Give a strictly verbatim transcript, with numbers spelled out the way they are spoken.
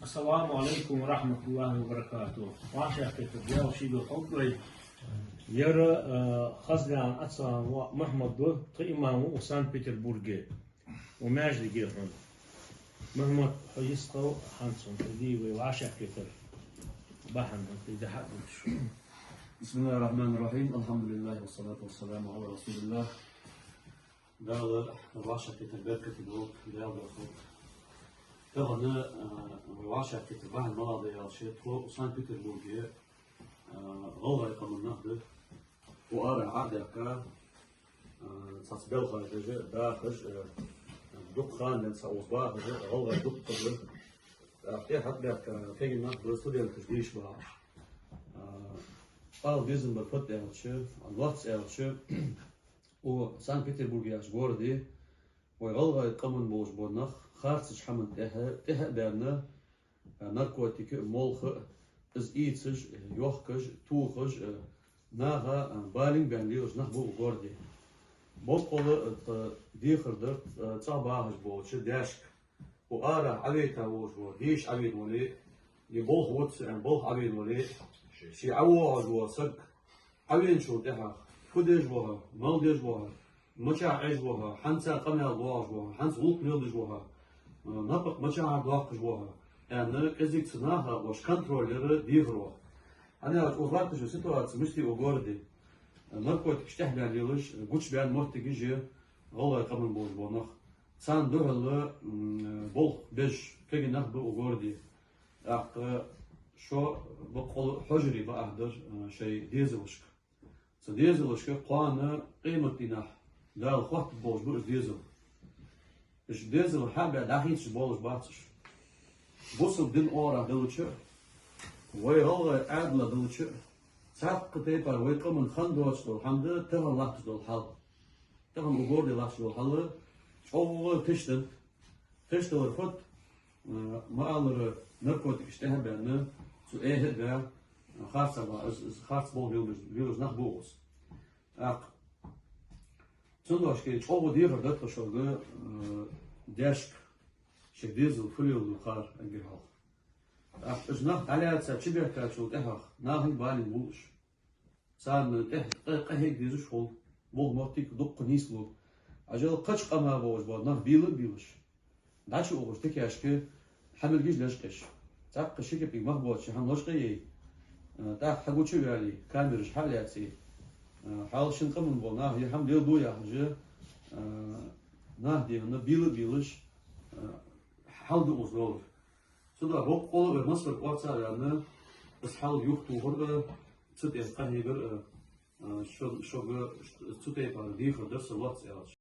السلام عليكم ورحمة الله وبركاته. ВӀашагӀкхетар Даьла ший долча хьалхагӀа. Ер, э, Хазлан Ацан воӀ Мухьмад ва, тха имам ва Санкт-Петербурге. Ва маьждиге хьона. Мухьмад, хьо йистхила, хӀанз хьона тӀадийя вай вӀашагӀкхетар бахьан хӀанз тӀадийя хьа а дувцаш. بسم الله الرحمن الرحيم. الحمد لله والصلاة والسلام على رسول الله. Дала вӀашагӀкхетар беркате долда, Даьла духьа. Тахан, а, вай вӀашагӀкхетар бахьан малагӀа да аьлча, тхо Санкт-Петербурге, а, гӀалгӀай къаман нах да. Укх арахьа Ӏодаьхка, а, цхьацца белхаш а, дахаш а, дукха хана денз цхьа укхаза бахаш а, гӀалгӀай дукха да. ТӀаккха тӀехьа хьатӀабаьхка кагий нах ба, студенташ, дешаш ба. А, ала безам бар фуд аьлча, лоацца аьлча, укх Санкт-Петербург яхача городе вай гӀалгӀай къаман болаш бола нах харцача хӀаман тӀехьа, тӀехьа а баьнна, а, наркотик а, молха а, из ийцаш а, йохкаш а, тохаш а, наха, а, балийна баьнна лелаш нах ба укх городе. Боккъала а, тха дехар дар, а, цӀагӀа бахаш болча даьшка. Укх арахьа Ӏовайта волаш вола, деша Ӏовена вале а, е болх вац аьнна, болх Ӏовена вале а, ше Ӏовоагӏаш вола саг, Ӏовеначул тӀехьагӀа фу деш ва хьо, мала деш ва хьо, мичахьа Ӏеш ва хьо, хьанца къамаьл доагӀаш ва хьо, хьанца гӀулакх леладеш ва хьо, а, напагӀа мичахьара доаккхаш ва хьо, аьнна, кӀезига цу наха вай контроль яр дехар ва. ХӀана аьлча, укхаза латташ йола ситуаци мишта я укх городе. Наркотикашта тӀехьа баьнна лелаш, гучабаьнна моттигаш я гӀалгӀай къаман болаш бола нах. Царна духьала, м, болх беш кагий нах ба укх городе. ТӀаккха шо боккъала хьожаргда бакъахьа дар, а, шоай дезалашка. Цу дезалашка кхоана къематдийнахьа Дала хоаттаргболаш ба уж дезал. Уж дезал хьа а баь дӀахийцаш болаш бац уж. Бусалба дина оагӀорахьа далча а, вай гӀалгӀай Ӏаьдала далча а, цхьаккха тайпара вай къаман хинна доацаш дола хӀама да тахан латташ дола хьал. Тахан укх городе латташ дола хьал чӀоагӀа тешденнад. Тешдалар фуд, а, ма аллара, наркотикашта тӀехьа а баьнна, цу эхьа а баь, харцахьа ба, из, из харц болх лелаш, лелаш нах ба укхаза. ТӀаккха цудухьа чӀоагӀа дехар да тха шуга, а, даьшка шоай дезал фу леладу хар эггара хьалха. ТӀаккха уж нах дӀалаьца чубехкачул тӀехьагӀа нахага балийна хул уж. Царна тӀехьа къа-, къахьега дезаш хул, вокх моттиг дукха нийслу. Ӏажал кхыча къаман болаш бола нах бийла а бийлаш, дӀачуухаш тикашка хьамилгаш лочкъаеш. ТӀаккха ши кепиг мах боацаш хӀама лочкъаяьй, а, тӀаккха хьагуча а ваьле, камераш хьа а лаьце, а, хьал шин къаман бола наха ер хӀама леладу яхаш, а, наха дехьа бийла а бийлаш, а, хьал да укхаза долар. Цудухьа боккъала а вай массавар кӀоарга а ваьнна, из хьал юхатохар а, цу тӀа къахьегар а, а, шо-, шуга цу тайпара дехар дар са лоацца аьлча.